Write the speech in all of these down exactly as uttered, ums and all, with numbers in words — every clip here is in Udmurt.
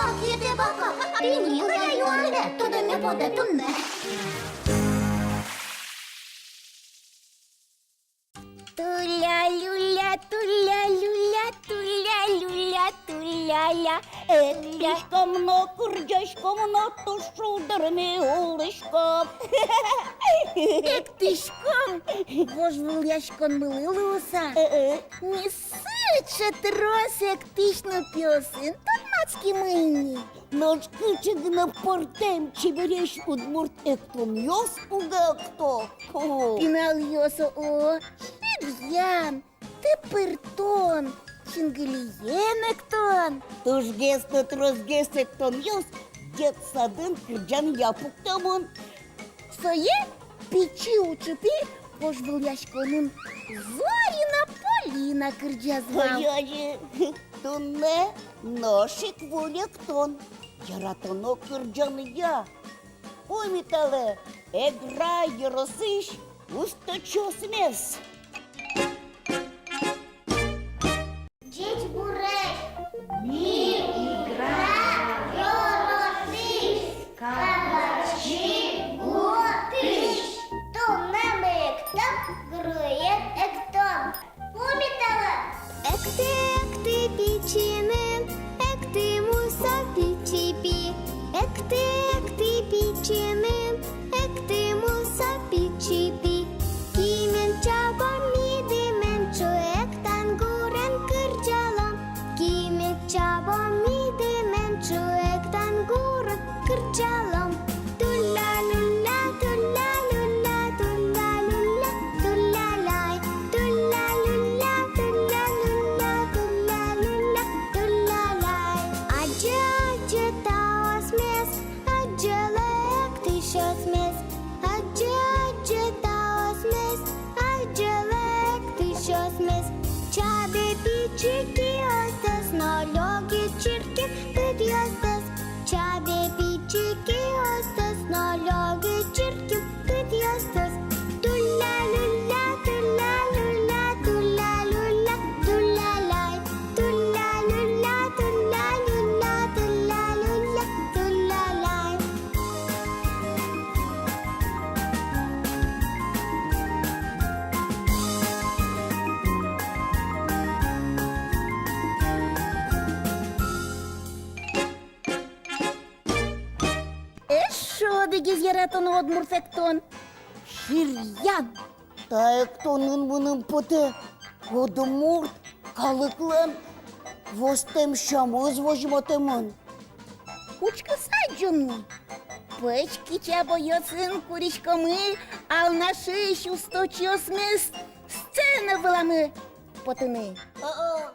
Ак йӧтэ бака, тӥни милям юанмы, тодэмме потэ туннэ. Туля-люля, туля-люля, туля-люля, туля-ля. Эктӥськом но, кырӟаськом но, туж шулдыр ми улӥськом. Эктӥськом, вожвылъяськонмылы луыса. Э-э. Ми сыӵе трос эктӥсь нылпиосын тодматскимы ини. Нош кыӵе гинэ пӧртэм, чебересь удмурт эктонъёс уг экто. О. Пиналъёс, о, ширъян, тыпыртон, чингылиен эктон. Тужгес но тросгес эктонъёс детсадын кырӟанъя пуктэмын. Сое пичи уӵыпи вожвылъяськонын Зорина Полина кырӟаз вал. Ой-ой, туннэ нош ик выль эктон, яратоно кырӟанъя. Пумиталэ Эгра ёросысь усточиосмес. Ӟечбуресь! Ми Эгра ёросысь, Кабачи гуртысь. Туннэ ми эктом гурыен эктон. Пумиталэ! Экты, экты, пичи ныл, экты, мусо пичи пи. Экты, экты, пичи ныл, экты, мусо пичи пи. Кимен чабом ми дӥмен ӵуэ, эктан гурен кырӟалом. Кимен чабом ми дӥмен ӵуэ, эктан гурен кырӟалом. Туля-люля, туля-люля, туля-люля, туля-ляй. Туля-люля, туля-люля, туля-люля, туля-ляй. Адӟе, адӟе таосмес, адӟелэ эктӥсьёсмес. Адӟе, адӟе таосмес, адӟелэ эктӥсьёсмес. Чабе пичи киостэс но лёгес чырткем кыдъёстэс. Чабе пичи киостэс но лёгес чырткем кыдъёстэс. Туля-люля, туля-люля, туля-люля, туля-ляй. Туля-люля, туля-люля, туля-люля, туля-ляй. Эшшо одӥгез яратоно удмурт эктон — ширъян. Та эктонын, мыным потэ, удмурт калыклэн востэм сямыз возьматэмын. Учкыса адӟом ни. Пӧсь кичабойёсын куриськомы Алнашысь усточиосмес сцена выламы потыны. О-о.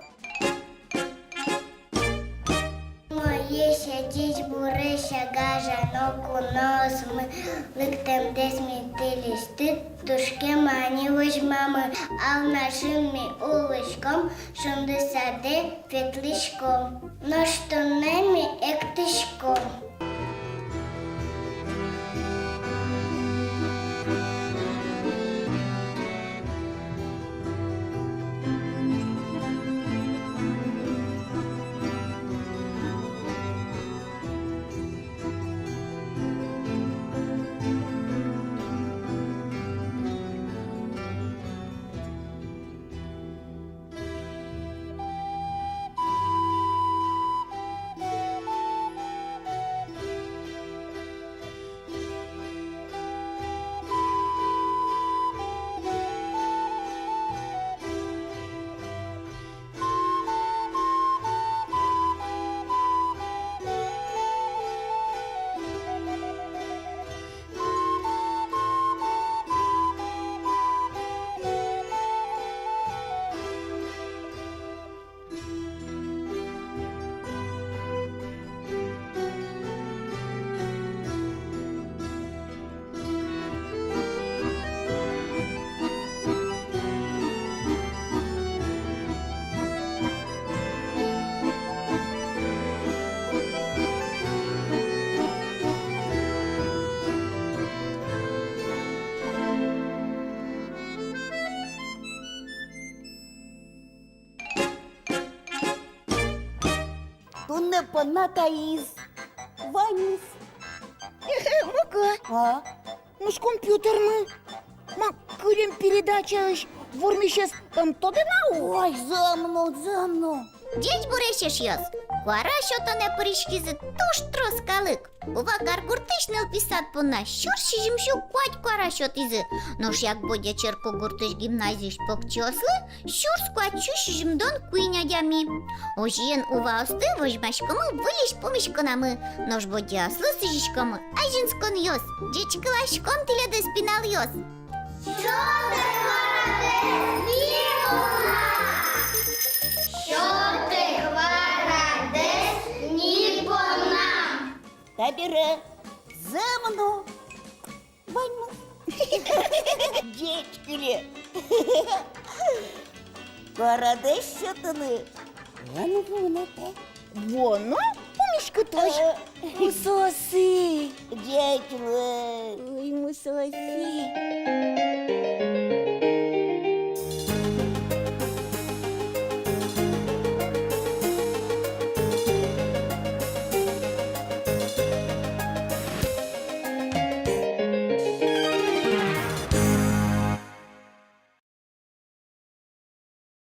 Умоесь, ӟечбуресь, гажано куноосмы, лыктэмдэс ми тӥлесьтыд туж кема ини возьмамы. Алнашын ми улӥськом, шунды садэ ветлӥськом. Нош туннэ ми эктӥськом. понна таиз ваньмыз. Муко. А? Нош компьютермы? Ма, кылем передачаысь вормисез ӧм тодэ на ук? Ой, зэм но, зэм но. Ӟечбуресь, эшъёс! Куара сётонэ пыриськизы туж трос калык. Ува каргуртысь нылпи сад понна сюрс сизьымсю куать куара сётӥзы. Нош Ягбодя черкогуртысь гимназиысь покчиослы сюрс куатьсю сизьымдон куинь адями. Озьыен, уваосты возьмаськомы выльысь пумиськонамы, нош бодьяослы сӥзиськомы азинсконъёс. Ӟечкыласьком тӥледыз, пиналъёс! Сётэ куарадэс ни понна! Сётэ куарадэс ни понна! Табере зэм но ваньмыз. Ӟечкылэ. Куарадэс сётыны вуоно-а тӥ? Вуоно, пумиськытозь. Э. Мусоосы. Ӟеч луэ. Ой, мусоосы.